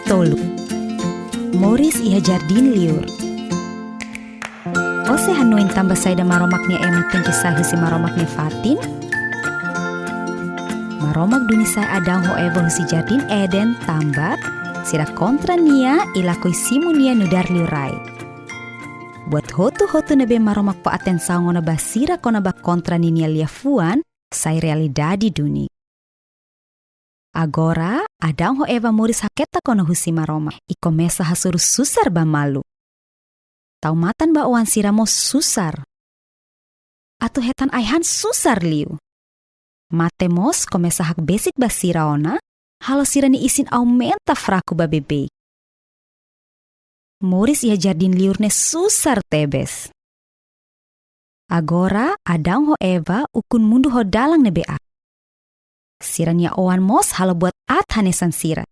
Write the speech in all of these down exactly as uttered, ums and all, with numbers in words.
Tolu. Moris iha jardín liur. Ó sei hanoin tanba saida Maromak nia ema tenke sai husi Maromak nia fatin? Maromak duni sai Adão ho Eva husi jardín Eden tanba sira kontra Nia i lakohi simu Nia nu'udar liurai. Buat hotu-hotu ne'ebé Maromak fó atensaun ona ba sira kona-ba kontra ninia liafuan, sai realidade duni. Agora, Adão ho Eva moris haketak ona husi Maromak i komesa hasoru susar ba malu. Tau matan ba oan sira mós susar. Atu hetan ai-han susar liu. Mate mós komesa hakbesik ba sira ona, halo sira-nia isin aumenta fraku ba beibeik. Moris iha jardín liur ne'e susar tebes. Agora, Adão ho Eva ukun mundu ho dalan ne'ebé aat. Sira-nia oan mós halo buat aat hanesan sira.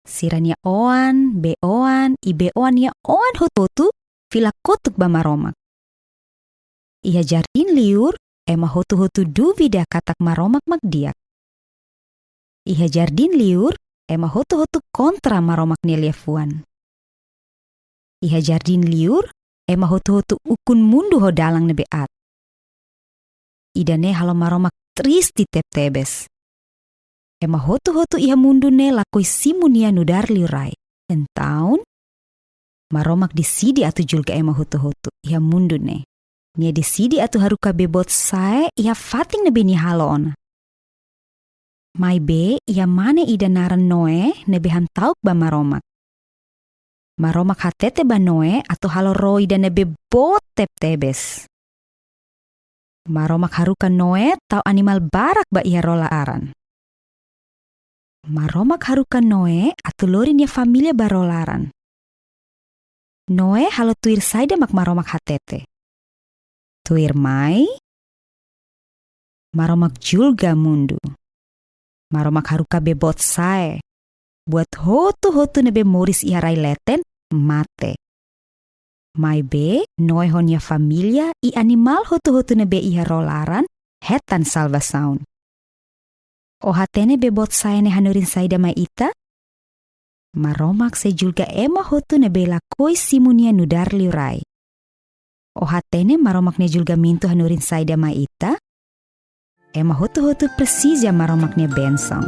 Sira-nia oan, bei-oan, i bei-oan nia oan hotu-hotu fila kotuk ba Maromak. Iha jardín liur, ema hotu-hotu duvida katak Maromak mak di'ak. Iha jardín liur, ema hotu-hotu kontra Maromak nia liafuan. Iha jardín liur, ema hotu-hotu ukun mundu ho dalan ne'ebé aat. Ida-ne'e halo Maromak triste tebetebes. Ema hotu-hotu iha mundu ne'e lakohi simu Nia nu'udar liurai. Entaun, Maromak deside atu julga ema hotu-hotu iha mundu ne'e. Nia deside atu haruka bee boot sa'e iha fatin ne'ebé Nia halo ona. Maibé iha mane ida naran Noé ne'ebé hamta'uk ba Maromak. Maromak hatete ba Noé atu halo ró ida ne'ebé boot tebetebes. Maromak haruka Noé tau animál barak ba iha ró laran. Maromak haruka Noé atu lori nia família ba ró laran. Noé halo tuir saida mak Maromak hatete. Tuirmai, Maromak julga mundu. Maromak haruka bee boot sa'e. Buat hotu-hotu ne'ebé moris iha rai leten mate. Maibé, Noé ho nia família i animál hotu-hotu ne'ebé iha ró laran hetan salvasaun. Ó hatene bee boot sa'e ne'e hanorin saida mai ita? Maromak sei julga ema hotu ne'ebé lakohi simu Nia nu'udar liurai. Ó hatene Maromak nia julgamentu hanorin saida mai ita? Ema hotu-hotu presiza Maromak nia bensaun.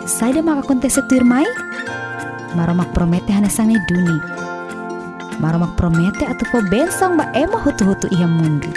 Saida mak akontese tuirmai? Maromak promete hanesan ne'e duni. Maromak promete atu fó bensaun ba ema hotu-hotu iha mundu.